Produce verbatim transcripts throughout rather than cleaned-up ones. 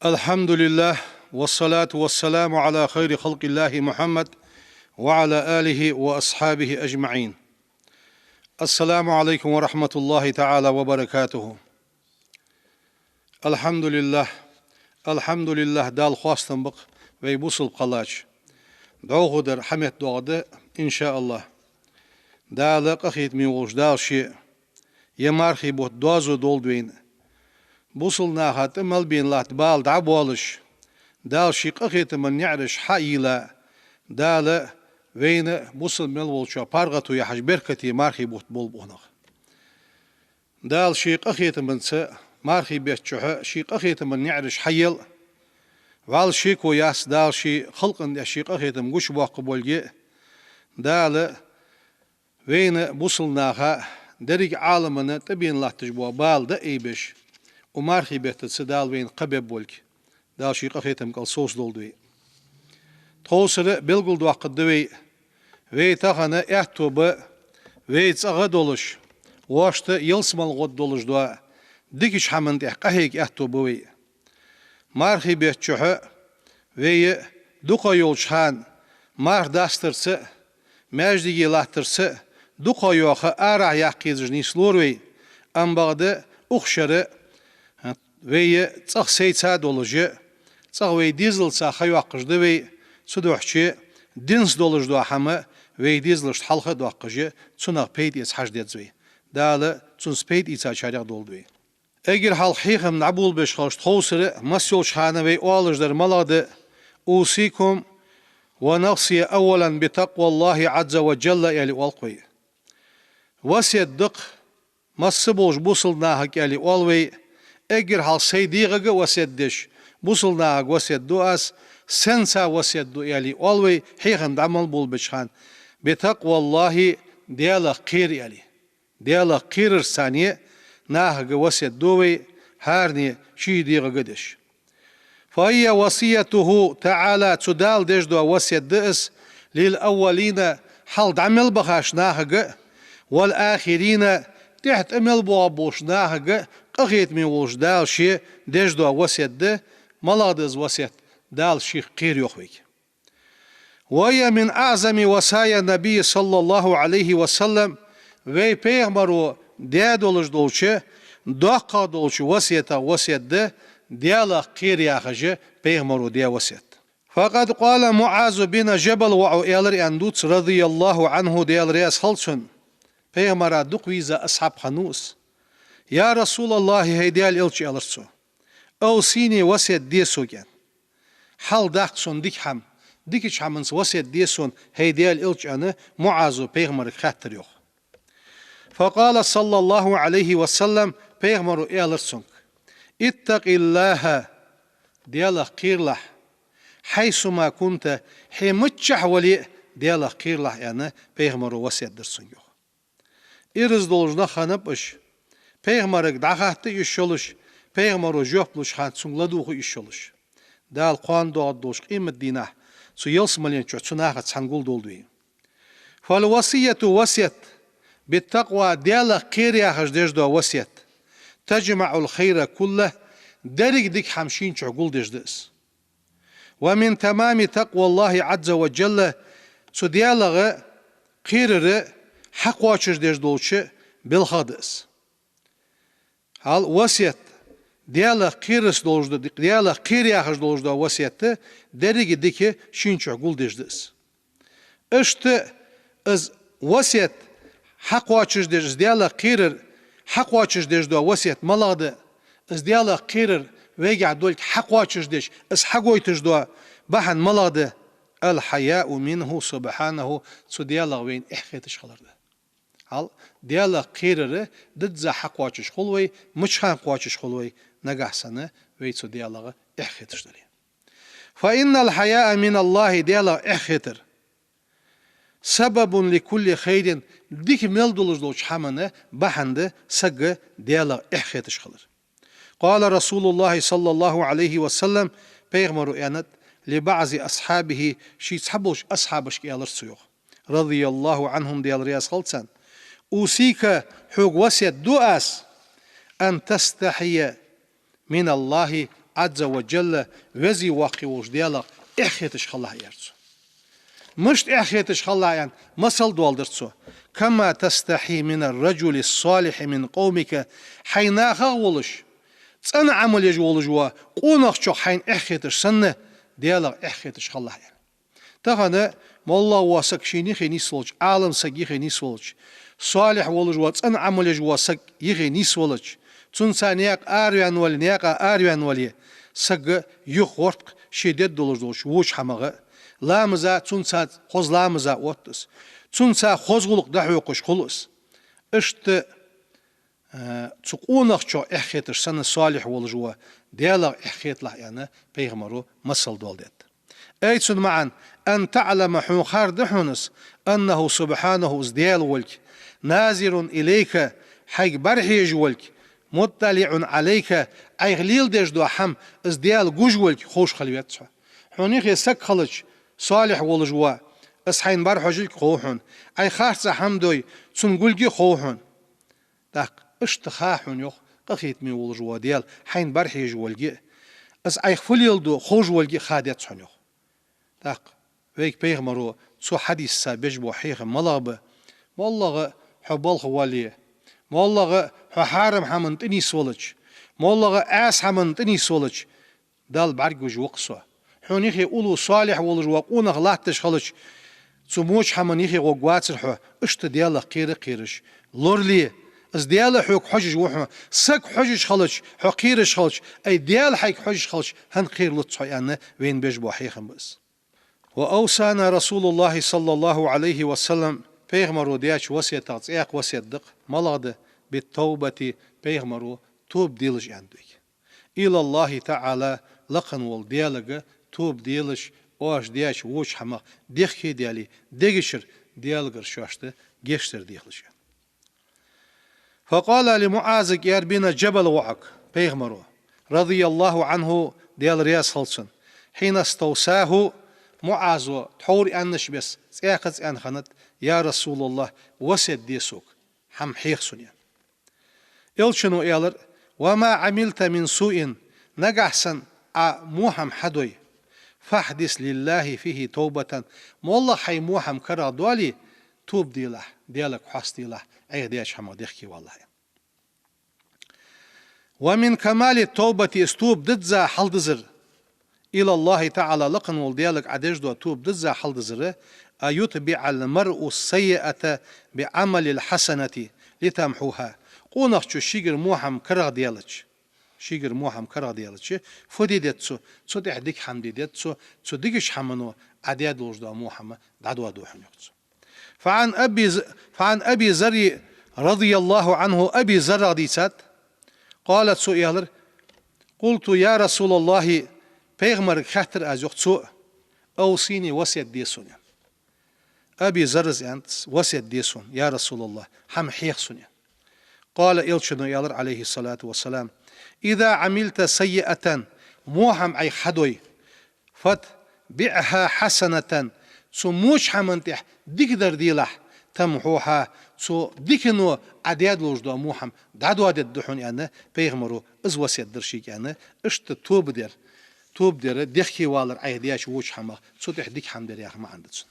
الحمد لله، والصلاة والسلام على خير خلق الله محمد وعلى آله وأصحابه أجمعين. السلام عليكم ورحمة الله تعالى وبركاته. الحمد لله. الحمد لله, Далла хоастам ба-кх вай бусалба хилча. ДӀахо дар хьаметтадоагӀаргда, иншааллахӀ. Дала къахетаме волча Дала ше ер мархий бутт доазув долда вайна. Бусалба наха тӀа мел бена латта бала дӀабоалаш, Дала ший къахетама наӀараш хьайийлла, Дала вайна бусалба мел волчоа паргӀато яхьаш беркате мархий бутт болба укханах. Дала ший къахетамца мархий бетта чухь ший къахетама наӀараш хьайийлла. ВӀалла шеко яц Дала ший халкъа тӀа ший къахетам гучабоаккха болга. Дала вайна бусалба наха, деррига Ӏалама тӀа бена латташ бола бала дӀаайбеш, укх мархий беттаца Дала вайна кхаъ бергба болга. Дала ший къахетама кӀал совцадолда вай. Тховсара белгалдоаккхаргда вай, вай тахан аьттув ба, вай цӀагӀа долаш, вешта ялсмала гӀод долаш дола дикача хӀаман тӀа къахьега аьттув ба вай. Мархий бетта чухь вай дукха йолча хана марха дастарца а, маьждиге латтарца а дукха йоха арахьа яккха езаш нийслора вай, амма бакъда укх шера вай цӀагӀа сайца долаш, цӀагӀа вай дезалца ха йоаккхаш да вай, цудухьа динца долаш дола хӀама вай дезалашта хьалха а доаккхаш, цунах пайда эца хьажа деза вай. Дала цунца пайда эцачарех долда вай. Эггара хьалха хьехам дӀаболабеш хилча, тховсара, масса йолча хана вай оалаш дар малагӀа да: «أوصيكم ونفسي أولا بتقوى الله عز وجل», аьле оал-кх вай. Васкет да-кх масса болча бусалба нахага, аьле оал вай, эггара хьалха сай дегӀага а васкет деш, бусалба нахага васкет ду аз, сенца васкет ду, аьле оал вай, хьехам дӀа мел болабеча хана: «بتقوى الله», Даьлах кхера, аьле. Даьлах кхерарца цхьана нахага васкет ду вай, хӀаране ший дегӀага деш. «فهي وصيته تعالى», цу Дала деш дола васкет да из, «للأولين», хьалха дӀа мел бахача нахага а, «والآخرين», тӀехьа тӀа мел боагӀа болча нахага а къахетаме волча Дала ше деш дола васкет да. МалагӀа да из васкет? Дала шийх кхера, йоах вайга. «وهي من أعظم وصايا النبي صلى الله عليه وسلم», вай пайхамаро даь долаш долча, доккхагӀа долча васкетех васкет да Даьлах кхера яхаш пайхамаро даь васкет. «فقد قال معاذ بن جبل», воӀо аьлар аьнна дувц, «رضي الله عنه», Даьла раьза хилва цунна, пайхамара дукха веза асхьаб хиннав из. «يا رسول الله», хӀай Даьла элча, аьлар цо, «أوصني», васкет де сога, аьнна. Хьалха даккха сона дика хӀама, дикача хӀаманца васкет де сона, хӀай Даьла элча, аьнна, МуӀазо пайхамарага хаьттар, йоах. «فقال صلى الله عليه وسلم», пайхамаро аьлар цунга: «اتق الله», Даьлах кхералахь, «حيثما كنت», хьо миччахьа вале а Даьлах кхералахь, аьнна, пайхамаро васкет дир цунга, йоах. Ираз долаш нах хиннаб уж, пайхамарага дӀахатта йиш йолаш, пайхамаро жоп луча хана цунга ладувгӀа йиш йолаш. Дала кхоана доагӀаргдолча къематдийнахьа цу ялсмален чу цу нахаца цхьана гулдолда вай. «فالوصية», васкет, «بالتقوى», Даьлах кхера яхаш деш дола васкет, «تجمع الخير كله», деррига дика хӀама шийна чу гулдеш да из. «ومن تمام تقوى الله عز وجل», цу Даьлах кхерар хьакхоачашдеш долча белхех да из. Хьал васкет, Даьлах кхерарца долаш да, Даьлах кхера яхаш долаш да васкет, деррига дика шийна чу гулдеш да из. Иштта из васкет хьакхоачашдеш, из Даьлах кхерар хьакхоачашдеш дола васкет малагӀа да, из Даьлах кхерар вайгахьа долга хьакхоачашдеш, из хьагойташ дола бахьан малагӀа да? «الحياء منه سبحانه», цу Даьлах вайна эхь хеташ хилар да. Хьал Даьлах кхерар дизза хьакхоачаш хул вай, мича хана кхоачаш хул вай, нагахьа санна вай цу Даьлах эхь хеташ дале. «فإن الحياء من الله», Даьлах эхь хетар, «سبب لكل خير», дика мел долаш долча хӀаман бахьан да сага Даьлах эхь хеташ хилар. «قال رسول الله صلى الله عليه وسلم», пайхамаро аьннад, «لبعض أصحابه», ший цхьаболча асхьабашка аьлар цо, йоах, «رضي الله عنهم», Даьла раьза хилва царна: «أوصيك», хьога васкет ду аз, «أن تستحي من الله Ӏазза ва джалла, веза-воккха волча Даьлах эхь хеташ хилалахь, аьлар цо. Мишта эхь хеташ хилалахь аьнна, масал доаладир цо: «كما تستحي من الرجل الصالح من قومك», хьай нахах волаш, цӀена Ӏамал еш волаш вола къонахчох хьайна эхь хеташ санна, Даьлах эхь хеташ хилалахь, аьнна. Тахан моллагӀа вола саг шийна юхе нийсвелча, Ӏалам саг юхе нийсвелча, салихь волаш вола, цӀена Ӏамал еш вола саг юхе нийсвелча, цунца наькъа араваьнна вале, наькъа араваьнна вале, саг юхагӀорт-кх ше дергдолаш долча воча хӀамах а, ламаза цунца хоза ламаза отт из, цунца хоза гӀулакх дӀахьокхаш хул из. Иштта а, цу къонахчох эхь хеташ санна, салихь волаш вола Даьлах эхь хеталахь, аьнна, пайхамаро масал доаладаьд. Ай цун маӀан: «أن تعلم», хьона хар да хьона из, «أنه سبحانه», из Даьла волга, «ناظر إليك», хьайга бӀарахьежаш волга, «مطلع عليك», Ӏайха леладеш дола хӀама из Даьла гуш волга ховш хила веза хьо. Хьона юхе саг хилча, салихь волаш вола, из хьайна бӀарахьожалга хов хьона, Ӏайха харцахьа хӀама дой, цунна гулга хов хьона. ТӀаккха иштта ха хьона, йоах, къахетаме волаш вола Даьла хьайна бӀарахьежаш волга а, из Ӏайха фу леладу ховш волга а ха деза хьона, йоах. ТӀаккха вайга пайхамаро цу хьадисаца беш бола хьехам малагӀа ба? МоллагӀа хьо балха вале, моллагӀа хьо хьарам хӀаманна тӀа нийсвелча, моллагӀа Ӏаьса хӀаманна тӀа нийсвелча, Далла бӀаргагуш ва-кх со. Хьона юхе уллув салихь волаш вола къонах латташ хилча, цу воча хӀаман юхе гӀоргвацар хьо, иштта Даьлах кхера а кхераш, лорале. Из Даьла хьога хьожаш ва хьона. Саг хьожаш хилча, хьо кхераш хилча, ай Даьла хьайга хьожаш хилча, хӀана кхералуц хьо, аьнна, вайна беш бола хьехам ба из. «وأوصانا رسول الله صلى الله عليه وسلم», пайхамаро даьча васкетах цхьаькха васкет да-кх, малагӀа да? «بالتوبة», пайхамаро тоба делаш аьннад вайга. «إلى الله تعالى», лакха волча Даьлага тоба делаш, оаш даьча воча хӀамах дехке а даьле, дегашкара Даьлагара шоашта гешт дар дехалаш. «فقال لمعاذ», аьлар, «بن جبل», воӀага пайхамаро, «رضي الله عنه», Даьла раьза хилва цунна, «حين استوصاه», МуӀазо тхьовра аьннача беса цхьаькхаза аьнна хиннад: «يا رسول الله, васкет де сога, хӀама хьеха сона», аьнна. Элчано аьлар: «وما عملت من سوء», нагахьа санна Ӏа во хӀама хьадой, «فاحدث لله فيه توبة», моллагӀа хьай во хӀама карагӀдоале, тоба делахь, Даьлага хьоастаделахь, Ӏайха даьча хӀамах дехке валалахь, аьнна. «ومن كمال التوبة», из тоба дизза хьалдизар, «إلى الله تعالى», лакха волча Даьлага Ӏа деш дола тоба дизза хьалдизар, «أن يتبع المرء السيئة بعمل الحسنة لتمحوها». Къонахчо шийгара во хӀама карагӀдаьлча, шийгара во хӀама карагӀдаьлча, фу де деза цо? Цу тӀехьа дика хӀама де деза цо, цу дикача хӀамано Ӏа даь долаш дола во хӀама дӀадоаду хьона, йоах цо. «فعن أبي ذ-، فعن أبي ذر رضي الله عنه», Аби Заррах дийцад, «قال», цо аьлар: «قلت يا رسول الله», пайхамарга хаьттар аз, йоах цо, «أوصني», васкет де сона, аьнна. Аби Зарра аьннад: «Васкет де сона, я Расулаллахь, хӀама хьеха сона», аьнна. «قال», элчано аьлар, عليه الصلاة والسلام: «إذا عملت سيئة», во хӀама Ӏайха хьадой, «فأتبعها حسنة», цу воча хӀаман тӀехьа дикадар делахь, «تمحها», цу дикано Ӏа даь долаш дола во хӀама дӀадоадергда хьона, аьнна, пайхамаро из васкет дир шийга, аьнна, иштта тоба дар, тоба дар, дехке валар Ӏайха даьча воча хӀамах, цу тӀехьа дика хӀама дар яха маӀан да цун.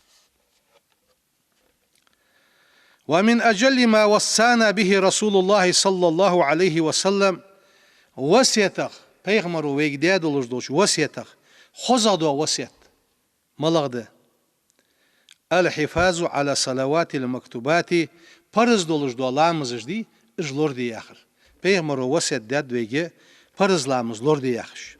«ومن أجل ما وصانا به رسول الله صلى الله عليه وسلم», васкетах, пайхамаро вайга даь долаш долча васкетах хозагӀа дола васкет малагӀа да? «الحفاظ على الصلوات المكتوبات», парз долаш дола ламазаш дий, уж лораде яхар. Пайхамаро васкет даьд вайга парз ламаз лораде яхаш.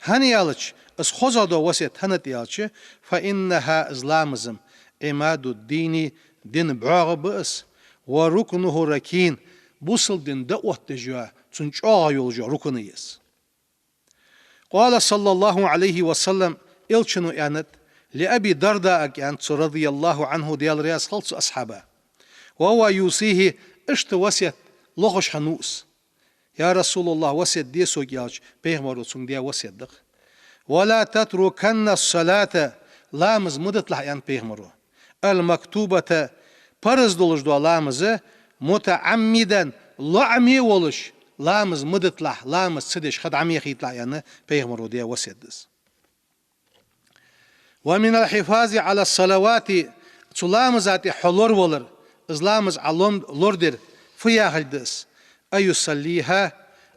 ХӀана аьлча, из хозагӀа дола васкет хӀана да аьлча, «فإنها», из ламаз-м, «عماد الدين», дина бӀоагӀа ба из, «وركنه الركين», бусалба дина дӀаоттадеш йола, цун чӀоагӀагӀа йолаш йола рукн я из. «قال صلى الله عليه وسلم», элчано аьннад, «لأبي الدرداء», аьннад цо, «رضي الله عنه», Даьла раьза хилва цу асхьаба. «وهو يوصيه», иштта васкет лохаш хиннав из. «يا رسول الله, васкет де сога», аьлча, пайхамаро цунга даь васкет да-кх. «ولا تتركن الصلاة», ламаз ма диталахь, аьннад пайхамаро, «المكتوبة», парз долаш дола ламаз, «متعمدا», лоӀаме волаш, ламаз ма диталахь, ламаз ца деш ха дӀа ма яхийталахь аьнна, пайхамаро даь васкет да из. ومن الحفاظ على الصلوات, цу ламаза тӀа хьо лоравалар, из ламаз Ӏа лом-, лорадар фу яхилга да из? أن يصليها،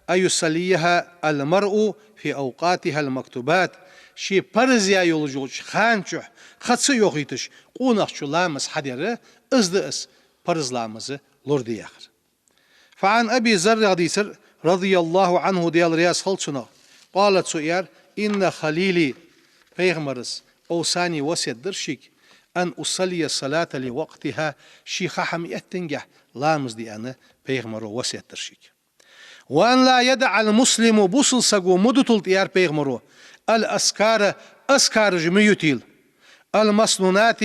أن يصليها المرء في أوقاتها المكتوبات, ший парз яь йолаш йолча хана чухь ха ца йохийташ, къонахчо ламаз хьадар, из да из парз ламаз лораде яхар. فعن أبي ذر, хьадис да, رضي الله عنه, Даьла раьза хилва цунах, قال, цо аьлар: إن خليلي, пайхамара أوصاني, васкет дир шийга, أن أصلي الصلاة لوقتها, ший ха хьаэттача хана ламаз де аьнна, пайхамаро васкет дир шийга. وأن لا يدع المسلم, бусалба саго ма дуталда, аьлар пайхамаро, الأذكار, азкараш ма ютийла, المسنونات,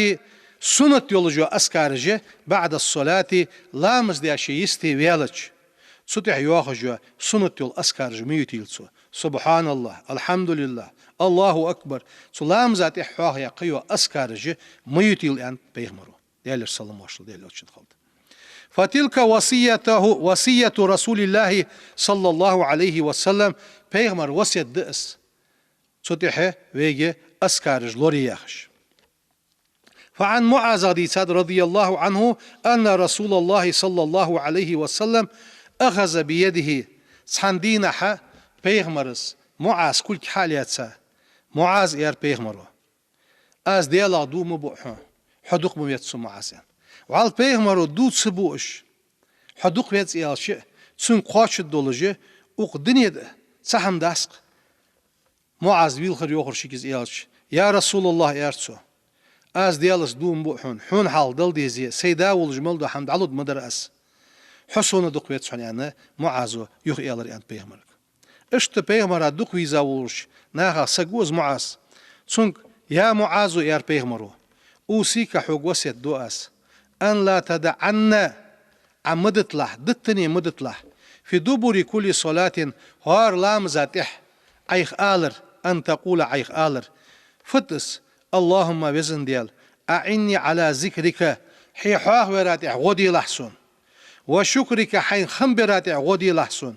суннат йолаш йола азкараш, بعد الصلاة, ламаз даь ше йисте ваьлча, цу тӀехьа йоахаш йола суннат йола азкараш ма ютийла цо. سبحان الله, الحمد لله, الله أكبر, цу ламаза тӀехьа хьоахаяь кхыйола азкараш ма ютийла, аьннад пайхамаро, Даьлера салам-моаршал Даьла элчанна хилда. فتلك وصيته، وصية رسول الله صلى الله عليه وسلم, пайхамара васкет да из, цу тӀехьа вайга азкараш лорае яхаш. فعن معاذ, дийцад, رضي الله عنه، أن رسول الله صلى الله عليه وسلم أخذ بيده, цхьан дийнахьа пайхамара МуӀаза кулг хьа а лаьца, МуӀаза, аьлар пайхамаро, аз Даьлах дув ма буъ хьона, хьо дукха ма веза сона, МуӀаз, аьнна. Валлахӏи, пайхамаро дув ца буаш, хьо дукха веза аьлча, цунга кхоачаш долаш, укх дунен тӀа цхьа хӀама дац-кх. МуӀаз вийлхар йоахар шийга из аьлча: «Я РасулаллахӀ, — аьлар цо, — аз Даьлаца дув ма буъ хьона, хьона хьалха Дала дезе, сай да волаш мел дола хӀама дӀалургда ма дар аз. Хьо сона дукха веза хьона», — аьнна, МуӀазо юха аьлар, аьннад пайхамарга. Иштта пайхамара дукха веза волча нахах саг ва из МуӀаз. Цунга: «Я МуӀаз, — аьлар пайхамаро, — أوصيك, хьога васкет ду аз, أن لا تدعن, Ӏа ма диталахь, диттане ма диталахь, في دبر كل صلاة, хӀара ламаза тӀехьа Ӏайха алар, أن تقول, Ӏайха алар». Фуд из? «اللهم, Веза Даьла, أعني على ذكرك, Хье хьоахавара тӀехьа гӀо делахь сона, وشكرك, Хьайна хам бара тӀехьа гӀо делахь сона,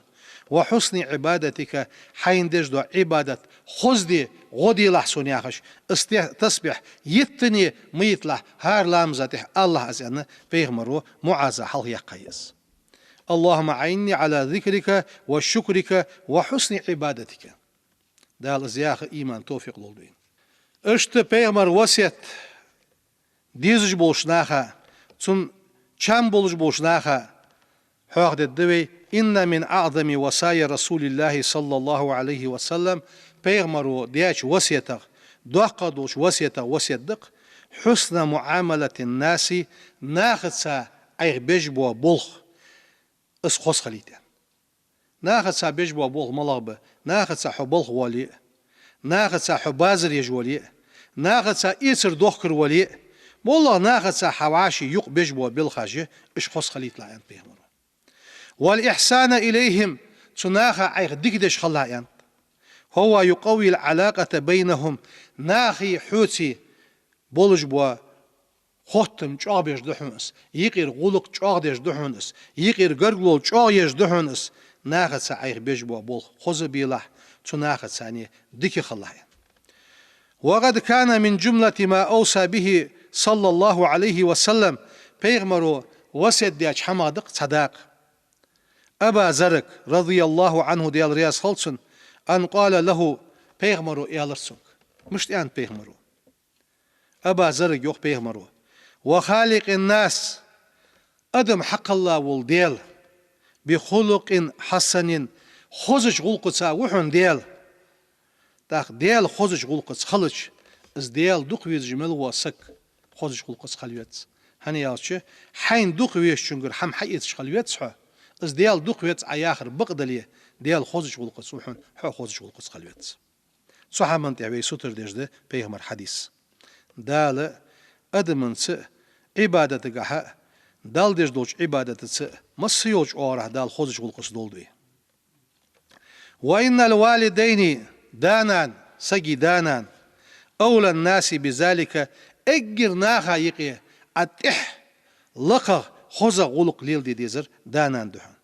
وحسن عبادتك, Хьайна деш дола Ӏибадат хоза де гӀо делахь сона», — яхаш, из те-, тасбихь йиттане ма йиталахь, хӀара ламаза тӀехьа алалахь из, аьнна, пайхамаро МуӀаза хьалхаяьккхай из. «اللهم أعني على ذكرك وشكرك وحسن عبادتك». Дала из яха иман, товфикъ лолда вайна. Иштта пайхамара васкет дезаш болча наха, цун чам болаш болча наха хьоахадергда вай: «إن من أعظم وصايا رسول الله صلى الله عليه وسلم», пайхамаро даьча васкетех, доккхагӀа долча васкетех васкет да-кх: «حسن معاملة الناس», нахаца Ӏайха беш бола болх, из хоза хилийта. Нахаца беш бола болх малагӀа ба? Нахаца хьо балха гӀоле а, нахаца хьо базар еш вале а, нахаца эцар дохкар вале а, моллагӀа нахаца хьа вӀаший юкъе беш бола белхаш, уж хоза хилийталахь, аьннад пайхамаро. «والإحسان إليهم», цу наха Ӏайха дика деш хилалахь, аьннад. «فهو يقوي العلاقة بينهم», нахеи хьоцеи болаш бола хоттам чӀоагӀбеш да хьона из, юкъера гӀулакх чӀоагӀдеш да хьона из, юкъера гаргало чӀоагӀъеш да хьона из, нахаца Ӏайха беш бола болх хоза белахь, цу нахаца дика хилалахь. «وقد كان من جملة ما أوصى به صلى الله عليه وسلم», пайхамаро васкет даьча хӀамах да-кх цхьа дакъа Аба Заррага, رضي الله عنه, Даьла раьза хилва цунна, «أن قال له», пайхамаро аьлар цунга. Мишта аьннад пайхамаро? Аба Заррага йоах пайхамаро: «وخالق الناس, адам хьакхелла вола Даьла, بخلق حسن, хозача гӀулакхаца ва хьона Даьла». ТӀаккха Даьла хозача гӀулакхаца хилча, из Даьла дукха везаш мел вола саг хозача гӀулакхаца хила веза. ХӀана аьлча, хьайна дукха везачунгара хӀама хьаэцаш хила веза хьо, из Даьла дукха веза Ӏа яхар бакъдале, Даьла хозача гӀулакхаца ва хьона, хьо а хозача гӀулакхаца хила веза. Цу хӀаман тӀа вай сутара деш да пайхамара хьадис. Дала адамаца а, Ӏибадатагахьа а, Далла деш долча Ӏибадатаца а, масса йолча оагӀорахьа Дала хозача гӀулакхаца долда вай. «وإن الوالدين», да-нана, сага да-нана, «أولى الناس بذلك», эггара наха юкъе Ӏа тӀехьа лакхагӀа, хозагӀа гӀулакх леладе дезар да-нана да хьона.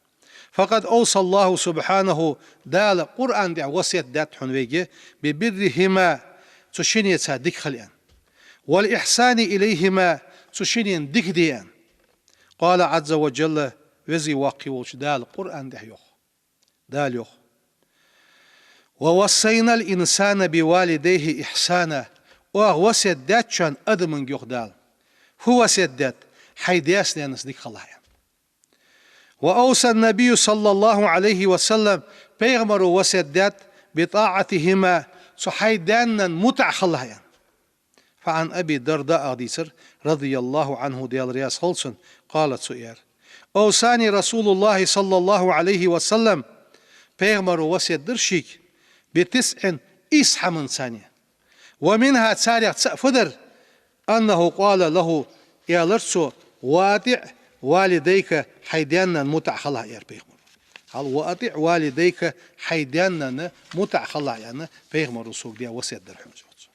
فقد أوصى الله سبحانه, Дала Къуръан тӀа васкет даьд хьона вайга, ببرهما, цу шиннеца дика хила аьнна, والإحسان إليهما, цу шиннена дика де аьнна. قال عز وجل, Веза-Воккха волча Дала Къуръан тӀа йоах. Дала йоах: ووصينا الإنسان بوالديه إحسانا. Оаха васкет даьд шоана, адамага, йоах Дала. Фу васкет даьд? Хьай даьца-наьнаца дика хилалахь аьнна. وأوصى النبي صلى الله عليه وسلم, пайхамаро васкет даьд, بطاعتهما, цу хьай даь-наьна мутӀахьа хилалахь аьнна. فعن أبي الدرداء, дийцар, رضي الله عنه, Даьла раьза хилва цунна, قال, цо аьлар: أوصاني رسول الله صلى الله عليه وسلم, пайхамаро васкет дир шийга, بتسع, ийс хӀаманца. ومنها, царех цаӀ фу дар? أنه قال له, аьлар цо: وأطع والديك, хьай даь-наьна мутӀахьа хилалахь, аьлар пайхамаро. Хьал, وأطع والديك, хьай даь-наьна мутӀахьа хилалахь аьнна, пайхамаро сога даь васкет дар хьона, йоах цо.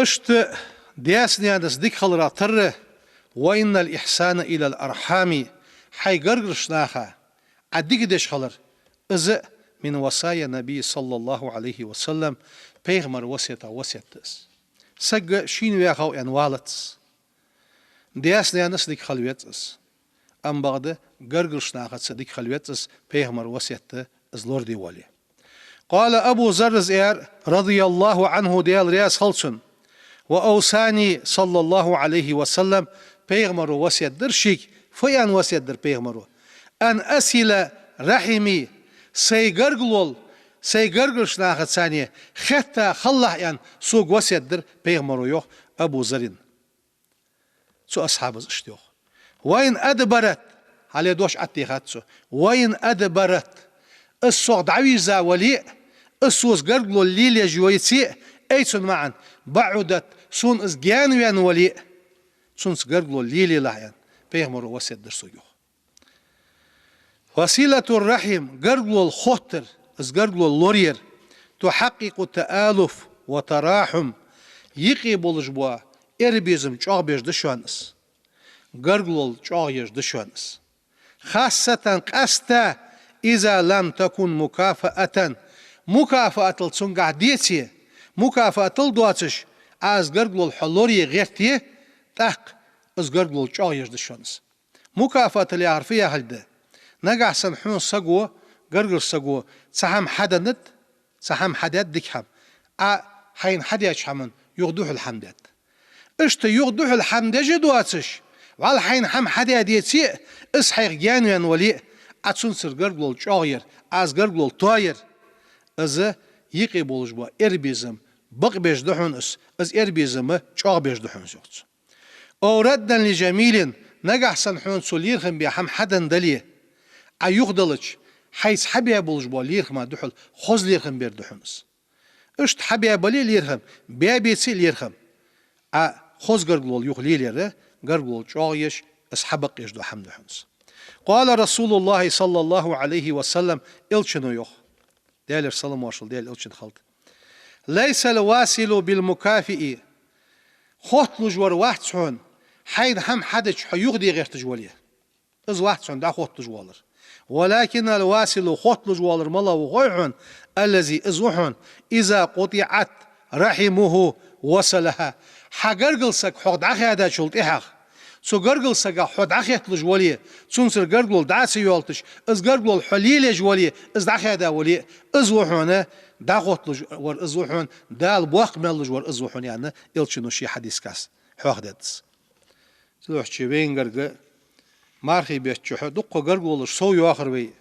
Иштта даьца-наьнаца дика хиларах тара, وإن الإحسان إلى الأرحام, хьай гаргарча наха Ӏа дика деш хилар, из من وصايا النبي صلى الله عليه وسلم, пайхамара васкетах васкет да из. Саг шийна ваь хов аьнна валац из. Даьца-наьнаца дика хила веза из. Амма бакъда гаргарча нахаца дика хила веза из, пайхамара васкет да из лораде воале. قال أبو ذر, аьлар, رضي الله عنه, Даьла раьза хилва цунна: وأوصاني صلى الله عليه وسلم, пайхамаро васкет дир шийга, фу аьнна васкет дир пайхамаро: أن أصل رحمي, сай гаргало, сай гаргарча нахаца хетта хилалахь аьнна, сога васкет дир пайхамаро, йоах Абу Заррина. Цу асхьабас иштта йоах. وإن أدبرت, хьале дош Ӏаттехад цо. وإن أدبرت, из сох дӀавийрза вале а, из соца гаргало лелаеш йоаце а, ай цун маӀан, بعدت, сона из гаьнаваьнна вале а, цунца гаргало лелаелахь аьнна, пайхамаро васкет дир сога, йоах. وصلة الرحم, гаргало хоттар, из гаргало лораяр, تحقق التآلف والتراحم, юкъе болаш бола эрбезам чӀоагӀбеш да шоана из. Гаргало чӀоагӀъеш да шоана из. خاصة, къаьстта, إذا لم تكن مكافأة, мукафаатал цунгахь деце, мукафаатал доацаш, Ӏа из гаргало хьо лорае гӀерте, тӀаккха из гаргало чӀоагӀъеш да шоана из. Мукафаатал яхар фу яхилга да? Нагахьа санна хьона саго, гаргарча саго, цхьа хӀама хьаденнад, цхьа хӀама хьадаьд, дика хӀама, Ӏа хьайна хьадаьча хӀаман юха духьал хӀама даьд. Иштта юха духьал хӀама деш а доацаш, вӀалла хьайна хӀама хьадаь деце а, из хьайх гаьнаваьнна вале а, Ӏа цунцара гаргало чӀоагӀъяр, Ӏа из гаргало тоаяр, из юкъе болаш бола эрбезам бакъбеш да хьона из, из эрбезам чӀоагӀбеш да хьона из, йоах цо. أو ردا لجميل, нагахьа санна хьона цо лерхӀам бе хӀама хьаденна дале, Ӏа юхаделча, хьайца хьабаь болаш бола лерхӀама духьал хоза лерхӀам бер да хьона из. Иштта хьабаь бале а лерхӀам, баь беце а лерхӀам, Ӏа хоза гаргало юха лелаяр, гаргало чӀоагӀъеш, из хьабакъъеш дола хӀама да хьона из. قال رسول الله صلى الله عليه وسلم, Элчано йоах, Даьлера салам-моаршал Даьла Элчанна хилда: ليس الواصل بالمكافئ, хотталуш вар вац хьона, хьайна хӀама хьадича хьо юхаде гӀерташ вале. Из вац хьона дӀахотталуш воалар. ولكن الواصل, хотталуш воалар мала ва хой хьона, الذي, из ва хьона, إذا قطعت رحمه وصلها, хьа гаргара саг хьох дӀахаьдачул тӀехьагӀа, цу гаргара сагах хьо дӀахетталуш вале, цунцара гаргало дӀа а ца йолташ, из гаргало хьо лелаеш вале, из дӀахаьда вале, из ва хьона дӀахотталуш вар, из ва хьона Дала боккха маьл луш вар, из ва хьона, аьнна, Элчано ший хьадисагахь хьоахадаьд из. Цудухьа вайна гарга мархий бетта чухь дуккха гаргалонаш сов йоахар вай.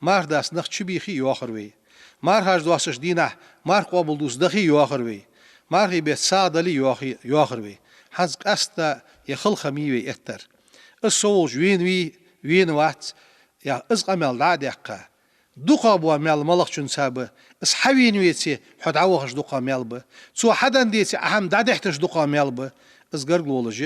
Марха дац нах чубийхе а йоахар вай. Мархаш доастача дийнахьа марха къоабалдувца дахе а йоахар вай. Мархий бетта сагӀа дале а йоахе, йоахар вай. ХӀанз къаьстта е халхам йий вай эттар. Из совгӀа волча вена вий, вена вац, е из къамаьл дӀа а даьккха. ДукхагӀа бола маьл малагӀчунца ба? Из хьавена веце, хьо дӀавахаш дукхагӀа маьл ба. Цо хьаденна деце, Ӏа хӀама дӀадехьийташ дукхагӀа маьл ба. Из гаргалонаш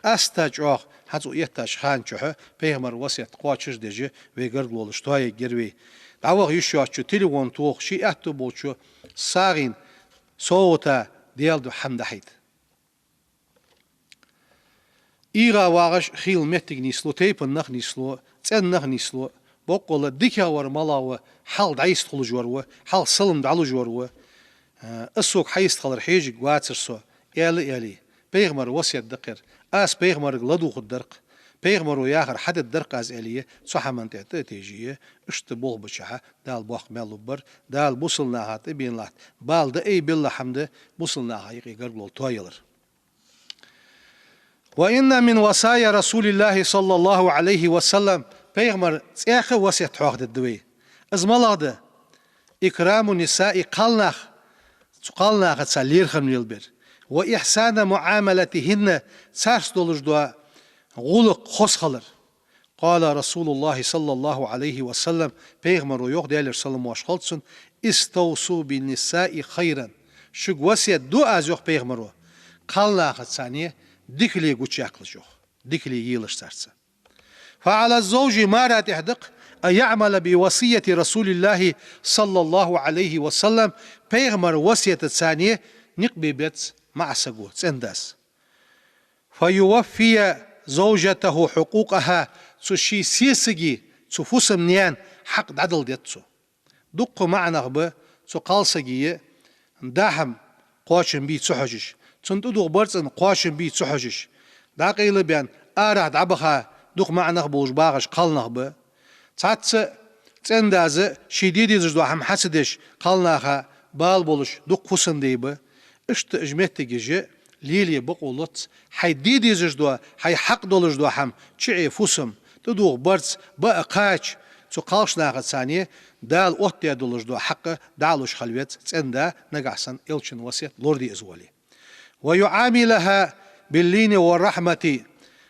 къаьстта чӀоагӀа хӀанз цу эттача хана чухь пайхамара васкет кхоачашдеш вай гаргалонаш тоаергьяр вай. ДӀаваха йиш йоацачо телефон тоха, ший аьттув болча сагӀийна совгӀата Даьла духьа хӀама дӀахьийта. ИгӀа вагӀаш хийла моттиг нийслу, тайпанах нийслу, цӀеннах нийслу, боккъала дикагӀвар малагӀа ва, хьалха дӀайистхулаш вар ва, хьалха салам дӀалуш вар ва. Э, из сога хьайистхилар хьежаргвацар со, аьла, аьле. Пайхамара васкет да-кх ер. Аз пайхамарга ладувгӀаргдар-кх. Пайхамаро яхар хьадергдар-кх аз, аьле, цу хӀаман тӀа тӀа а тежае, иштта болх бечахьа, Дала боккха маьл лургбар, Дала бусалба наха тӀабена латта бала дӀаайбелла хӀама да бусалба наха юкъе гаргало тоаялар. وإن من وصايا رسول الله صلى الله عليه وسلم, пайхамара цхьаькха а васкет хьоахадергда вай. Из малагӀа да? إكرام النساء, кхалнах, цу кхалнахаца лерхӀам лелабер. وإحسان معاملتهن, царца долаш дола гӀулакх хоза хилар. قال رسول الله صلى الله عليه وسلم, пайхамаро йоах, Даьлера салам-моаршал хилда цунна: استوصوا بالنساء خيرا. Шуга васкет ду аз, йоах пайхамаро, кхалнахаца цхьана дикале гучаяккхалаш, йоах, дикале елаш царца. فعلى الزوج, мара тӀехь да-кх, أن يعمل بوصية رسول الله صلى الله عليه وسلم, пайхамара васкетаца цхьана никъ бе беза маӀа саго, цӀен-дас. فيوفي زوجته حقوقها, цу ший сесаге, цу фусам-наьна хьакъ дӀадала деза цо. Дуккха маӀа нах ба цу кхалсага даа хӀама кхоачам бе ца хьожаш, цунна тӀадувхаш бар цӀен кхоачам бе ца хьожаш, дӀакъайла баьнна, арахьа дӀабаха дукха маӀа нах болаш багӀаш кхалнах ба. Цхьацца цӀен-дас ший де дезаш дола хӀама хьа ца деш, кхалнаха бала болаш дукха фусам-дай ба. Иштта уж моттигаш лелае бокъо лоац, хьай де дезаш дола, хьай хьакъ долаш дола хӀама, чуӀе фусам, тӀадувхаш бар цӀен, баа кхача, цу кхалнахаца цхьана Дала оттадаь долаш дола хьакъ дӀалуш хила веза цӀен-да, нагахьа санна Элчан васкет лораде из воле. ويعاملها باللين والرحمة.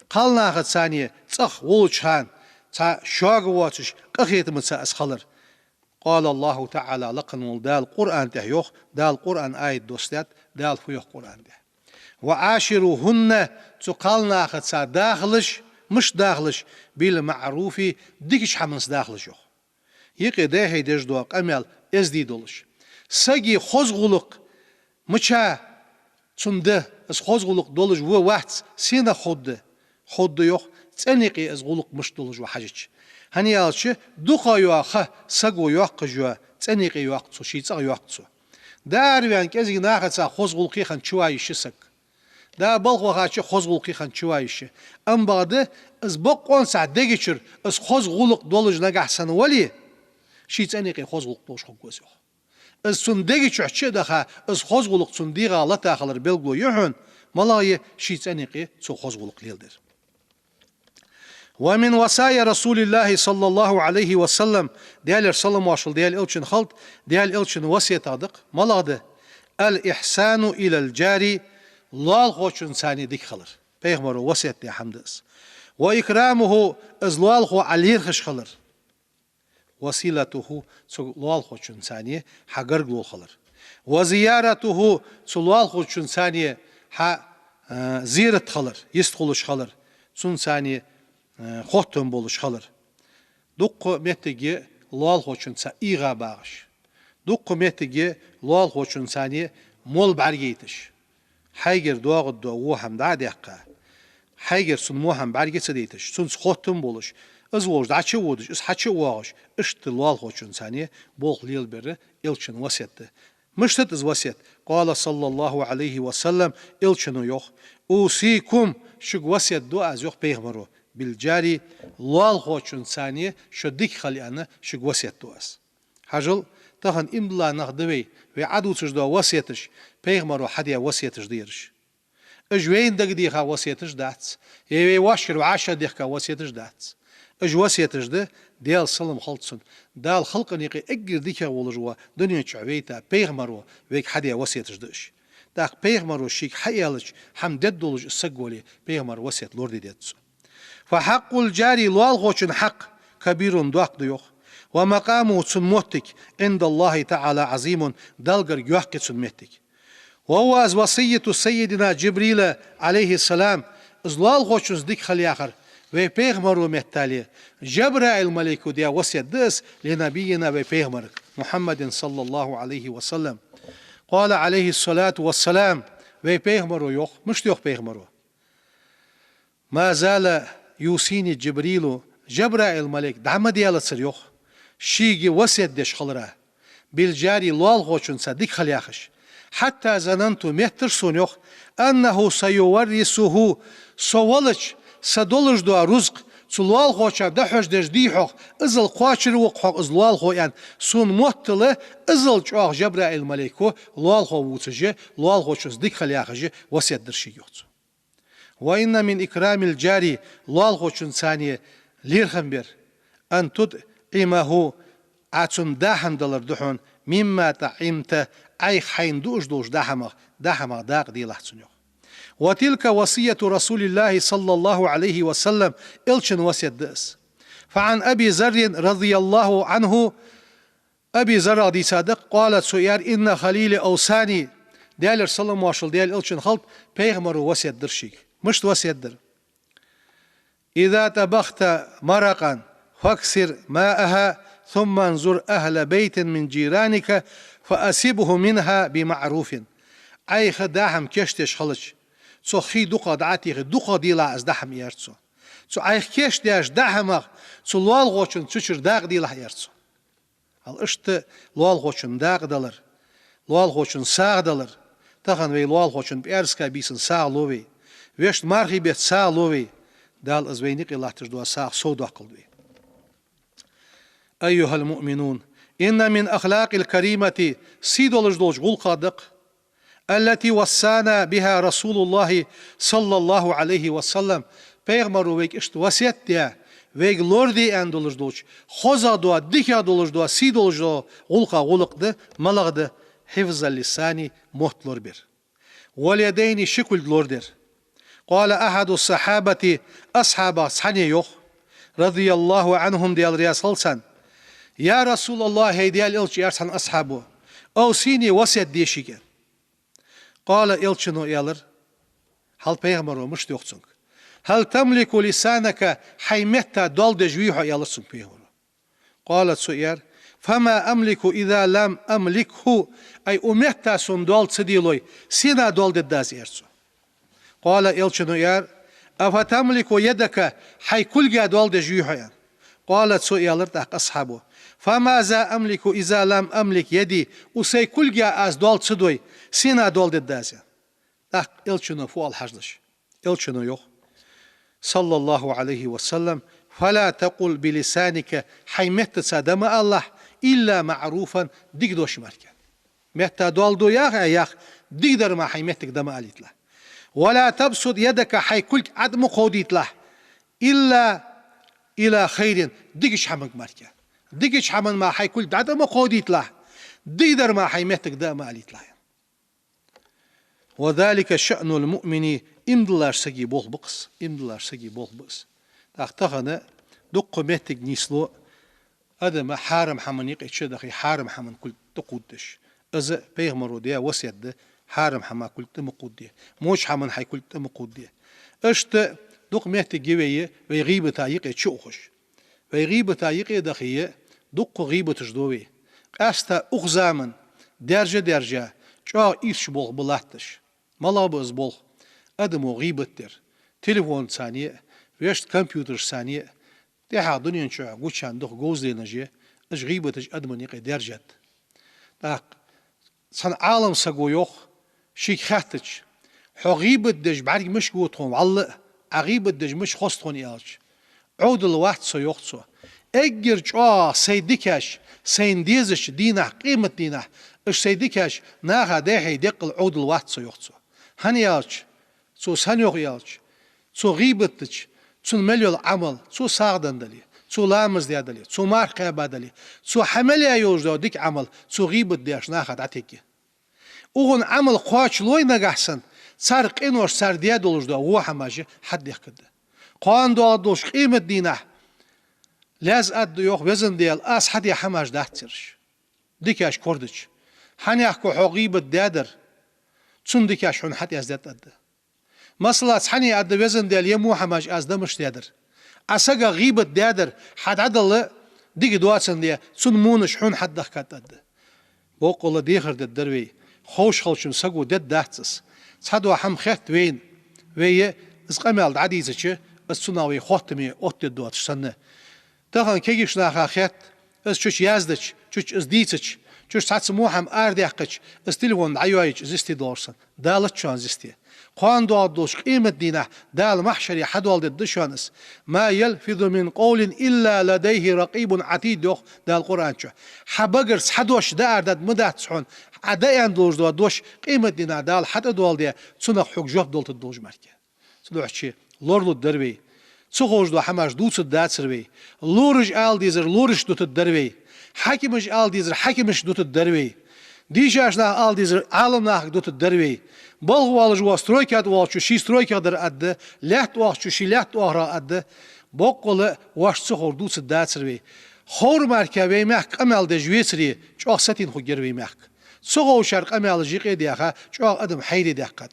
Кхалнахаца цхьана цӀагӀа волча хана цхьа шога воацаш къахетамца из хилар. قال الله تعالى, лакха вола Дала Къуръан тӀа йоах, Дала Къуръан аят доссадаьд, Дала фу йоах Къуръан тӀа: وعاشروهن, цу кхалнахаца дахалаш, мишта дахалаш, بالمعروف, дикача хӀаманца дахалаш, йоах. Юкъе дӀайхьа деш дола къамаьл эздий долаш. Сага хоза гӀулакх мича цунна да, из хоза гӀулакх долаш ва вац, сенах ховргда? Ховргда, йоах, цӀен юкъе из гӀулакх мишта долаш ва хьажача. ХӀана аьлча, дукха йола ха саго йоаккхаш я, цӀен юкъе йоаккх цо, ший цӀагӀа йоаккх цо. Даар ваьнна кӀезига нахаца хоза гӀулакхе хинна чу ва йиш я саг. Даа балха вахача хоза гӀулакхе хинна чу ва йиш я. Амма бакъда, из бокъонца дегачура из хоза гӀулакх долаш нагахьа санна вале, ший цӀен юкъе хоза гӀулакх долаш хургва из, йоах. Из цун дега чу чу а даха, из хоза гӀулакх цун дегӀа лата хилар белгало я хьона, малагӀа я ший цӀен юкъе цо хоза гӀулакх леладер. ومن وصايا رسول الله صلى الله عليه وسلم, Даьлера салам-моаршал Даьла Элчанна хилда, Даьла Элчан васкетех да-кх, малагӀа да? الإحسان إلى الجار, лоалахочунца цхьана дика хилар. Пайхамаро васкет даь хӀама да из. وإكرامه, из лоалахо Ӏа лерхӀаш хилар. وصلته, цу лоалахочунца цхьана хьа гаргало хилар. وزيارته, цу лоалахочунца цхьана хьа, э, зерат хилар, йистхулаш хилар, цунца цхьана, э, хоттам болаш хилар. Дуккха моттиге лоалахочунца эгӀа багӀаш. Дуккха моттиге лоалахочунца цхьана мол бӀаргайташ. Хьайгара доагӀаргдола во хӀама дӀа а даьккха, хьайгара цунна во хӀама бӀарга ца дайташ, цунца хоттам болаш, из волаш дӀачу а водаш, из хьачу а воагӀаш, иштта лоалахочунца цхьана болх лелабер Элчан васкет да. Мишта да из васкет? قال صلى الله عليه وسلم, Элчано йоах: أوصيكم, шуга васкет ду аз, йоах пайхамаро, بالجار, лоалахочунца цхьана шо дика хила аьнна, шуга васкет ду аз. Хьажал, тахан иман дола нах да вай, вай Ӏадувцаш дола васкеташ, пайхамаро хьадаь васкеташ да ераш. Уж вайна дагадеха васкеташ дац, е вай воашкара вӀашагӀдехка васкеташ дац. Уж васкеташ да, Даьла салам хилда цунна, Дала халкъа юкъе эггара дикагӀа волаш вола, дунен чу вайта пайхамаро вайга хьадаь васкеташ да уж. ТӀаккха пайхамаро шийга хьааьлча, хӀама дергдолаш из саг вале, пайхамара васкет лораде деза цо. فحق الجار, лоалахочун хьакъ, كبير, доккха да, йоах. ومقامه, цун моттиг, عند الله تعالى عظيم, Далла гарга йоккха я цун моттиг. وهو, из, وصية سيدنا جبريل عليه السلام, из лоалахочунца дика хила яхар вай пайхамаро меттел Жабраил малайко даь васкет да из, لنبينا, вай пайхамарга, محمد صلى الله عليه وسلم. قال عليه الصلاة والسلام, вай пайхамаро йоах, мишта йоах пайхамаро? ما زال يوصيني جبريل, Жабраил малейк дӀа ма делацар, йоах, шийга васкет деш хилара, بالجار, лоалахочунца дика хила яхаш, حتى ظننت, моттар сона, йоах, أنه سيورثه, со велча, са долаш дола рузкъа цу лоалахочоа дӀахьожадеш дий хьогӀ, иззал кхоачара ва-кх хьогӀ из лоалахо, аьнна, сона моттал, иззал чӀоагӀа Жабраил малейко лоалахо вувцаш, лоалахочунца дика хила яхаш васкет дир шийга, йоах цо. وإن من إكرام الجار, лоалахочунца лерхӀам бар, أن تطعمه, Ӏа цунна даа хӀама далар да хьона, مما طعمت, Ӏайха хьайна дуаш долча даа хӀамах, даа хӀамах дакъа делахь цунна, йоах. وتلك وصية رسول الله صلى الله عليه وسلم, Элчан васкет да из. فعن أبي ذر رضي الله عنه, Аби Заррах дийцад-кх, قال, цо аьлар: إن خليلي أوصاني, Даьлера салам-моаршал Даьла Элчанна хилда, пайхамаро васкет дир шийга. Мишта васкет дир? إذا طبخت مرقا فأكثر ماءها، ثم انظر أهل بيت من جيرانك فأصبه منها بمعروف. Ӏайха даа хӀама кийчдеш хилча, цох хий дукхагӀа дӀа а техе, дукхагӀа делахь из даа хӀама, аьлар цо. Цу Ӏайха кийчдеча даа хӀамах цу лоалахочунна цу чура дакъа делахь, аьлар цо. Хьал иштта лоалахочунна дакъа далар, лоалахочунна сагӀа далар. Тахан вай лоалахочунна пӀаьраска бийсан сагӀа лу вай, вешта мархий бетта сагӀа лу вай. Дала из вайна юкъе латташ дола сагӀа совдоаккхалда вай. أيها المؤمنون، إن من أخلاق الكريمة, сий долаш долча гӀулакхех да-кх, التي وصانا بها رسول الله صلى الله عليه وسلم, пайхамаро вайга иштта васкет даь, вайга лораде аьнна долаш долча, хозагӀа дола, дикагӀа долаш дола, сий долаш дола гӀулакхех гӀулакх да, малагӀа да? حفظ اللسان, мотт лорабар. واليدين, ши кулг лорадар. قال أحد الصحابة, асхьабех цхьанне йоах, رضي الله عنهم, Даьла раьза хилва царна: يا رسول الله, хӀай Даьла Элча, аьлар цхьан асхьабо, أوصني, васкет де шийга. قال, Элчано аьлар, хьал пайхамаро мишта йоах цунга: هل تملك لسانك, хьай метта доал деш вий хьо, аьлар цунга пайхамаро. قال, цо аьлар: فما أملك إذا لم أملكه, ай, укх метта сона доал ца делой, сенах доал дергда аз, аьлар цо. قال, Элчано аьлар: أفتملك يدك, хьай кулгах доал деш вий хьо, аьнна. قال, цо аьлар тӀаккха асхьабо: فماذا أملك إذا لم أملك يدي, укх сай кулгах аз доал ца дой, сенах доал дергда аз, аьнна. ТӀаккха Элчано фу оал хьажалаш. Элчано йоах, صلى الله عليه وسلم: فلا تقل بلسانك, хьай меттаца дӀа ма алалахь, إلا معروفا, дика дош мара. Метта доал ду яхе а, яха, дикадар мара хьай меттага дӀа ма алийталахь. ولا تبسط يدك, хьай кулг Ӏад ма кховдийталахь, إلا إلى خير, дикача хӀаманга мара. Дикача хӀаман мара хьай кулг дӀа-, дӀа ма кховдийталахь, дикадар мара хьай меттага дӀа ма алийталахь. وذلك شأن المؤمن, иман долча сага болх ба-кх из, иман долча сага болх ба из. ТӀаккха тахан дукха моттиг нийслу, адам хьарам хӀаман юкъе чу а дахе, хьарам хӀаман кулг тӀакховдадеш. Из пайхамаро даь васкет да, хьарам хӀаман кулг тӀа ма кховдаде, воча хӀаман хьай кулг тӀа ма кховдаде. Иштта дукха моттиг я вай, вай гӀийбата юкъе чу ухаш. Вай гӀийбата юкъе дахе, дукха гӀийбаташ ду вай. Къаьстта укх заман даьржа-даьржа, чӀоагӀа ийрча болх ба латташ. МалагӀа ба из болх? Адамо гӀийбат дар. Телефонцеи, вешта компьютерашцеи, тӀехьагӀа дунен чу гучаенна дукха говзалаш я, уж гӀийбаташ адамий юкъе даьржад. ТӀаккха цхьан Ӏалам саго йоах, шийга хаьттача: «Хьо гӀийбат деш бӀарг мишта гу тхона вӀалла а, Ӏа гӀийбат деш мишта хоза тхона?» — аьлча: «Ӏовдал вац со, — йоах цо. — Эггара чӀоагӀа сай дикаш, сайна дезача дийнахьа, къематдийнахьа, уж сай дикаш наха дӀайхье декъал Ӏовдал вац со, — йоах цо. — ХӀана аьлча, цо сенна йоах аьлча, цо гӀийбат дича, цун мел йола Ӏамал, цо сагӀа даь дале, цо ламаз даь дале, цо марха кхаьба дале, цо хьа мел яь йолаш дола дика Ӏамал цо гӀийбат деш наха дӀатегге. Укхун Ӏамал кхоачалой нагахьа санна, цар къинош, цар даь долаш дола во хӀамаш хьатӀадехкаргда. Кхоана доагӀаш долча къематдийнахьа лаьза аргда, — йоах, — Везан Даьла, аз хьадаь хӀамаш дац ераш, дикаш кордача. ХӀана аьлча хьо гӀийбат даьдар, цун дикаш хьона хьатӀаяздаьд аргда. Масала, цхьанне аргда: Везан Даьла, ер во хӀамаш аз дӀа мишта даьдар? Ӏа сагах гӀийбат даьдар, хьа дӀадала дика доацандаь, цун вонаш хьона хьатӀадехкад аргда». Боккъала дехар дергдар вай, ховш хилча саго дергдац из. Цхьадола хӀама хет вайна, вай Из къамаьл дӀадийцача, из цунах вай хоттаме оттадергдоацаш санна. Тахан кагийча наха хет, из чуча яздича, чуча из дийцача, чуча цхьацца мохьам арадаьккхача, из телефон дӀайоаеча из йисте долаш санна. Дала ца шоана из йисте. Кхоана доагӀаргдолча къематдийнахьа Дала махьшаре хьадоаладергда шоана из. ما يلفظ من قول إلا لديه رقيب عتيد, йоах Дала Къуръан чу. Хьа багара цхьа дош дӀаарадаргдац хьона, Ӏа дӀааьнна долаш дола дош къематдийнахьа Дала хьатӀадоаладе, цунах хьога жоп дала тӀадолаш мара. Цудухьа лоралургдар вай. Ца ховш дола хӀамаш дувцаргдацар вай. Лораш ала дезар лорашта дутаргдар вай. Хьакимаша ала дезар хьакимашта дутаргдар вай. Дийшача наха ала дезар Ӏаламнахага дутаргдар вай. Балха воаллаш вола стройка тӀа воаллачо ший стройках дар аргда, лаьтта оахачо ший лаьтта оахарах аргда. Боккъала вайна ца ховр дувцаргдацар вай. Ховр мара вай мехка къамаьл деш вецаре, чӀоагӀа сатийна хургьяр вай мехка. Ца ховшара къамаьлаш юкъе а даьха, чӀоагӀа адам хьайре даьккхад.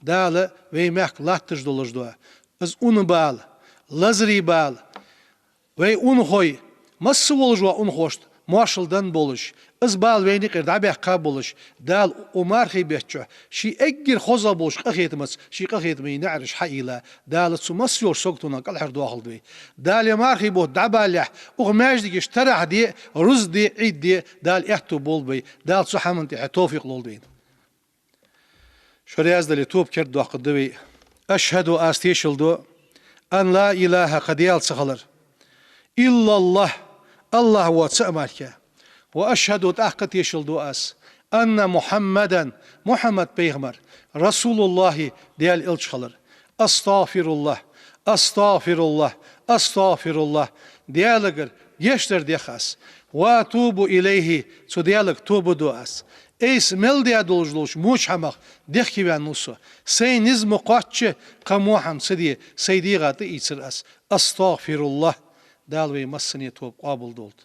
Дала вай мехка латташ долаш дола из унахьа бала, лазарий бала, вай унахой, масса волаш вола унахошта моаршал денна болаш, из бала вайна юкъера дӀабаьккха болаш, Дала укх мархий бетта чу ший эггара хозагӀа болча къахетамца ший къахетама наӀараш хьаийла, Дала цу масса йолча саготонах кӀалхардоахалда вай. Дала ер мархий бутт дӀабалалехь, укх маьждигаш тарахь де, руза де, Ӏид де, Дала аьттув болба вай, Дала цу хӀаман тӀехьа товфикъ лолда вайна. Шо раьза дале, тоба кердадоаккхаргда вай. أشهد, аз тешал ду, أن لا إله, кхы Даьла ца хилар, إلا الله, АллахӀ воацача мара. وأشهد, тӀаккха тешал ду аз, أن محمدا, Мухьаммад пайхамар, رسول الله, Даьла элча хилар. أستغفر الله، أستغفر الله، أستغفر الله. Даьлагара гешт дар дех аз. وأتوب إليه, цу Даьлага тоба ду аз. Айса мел даь долаш долча воча хӀамах дехкеваьнна ва со. Сай низ ма кхоачча, кхы во хӀама ца де, сай дегӀа тӀаийцар аз. أستغفر الله. Дала вай массане тоба къоабалдолда.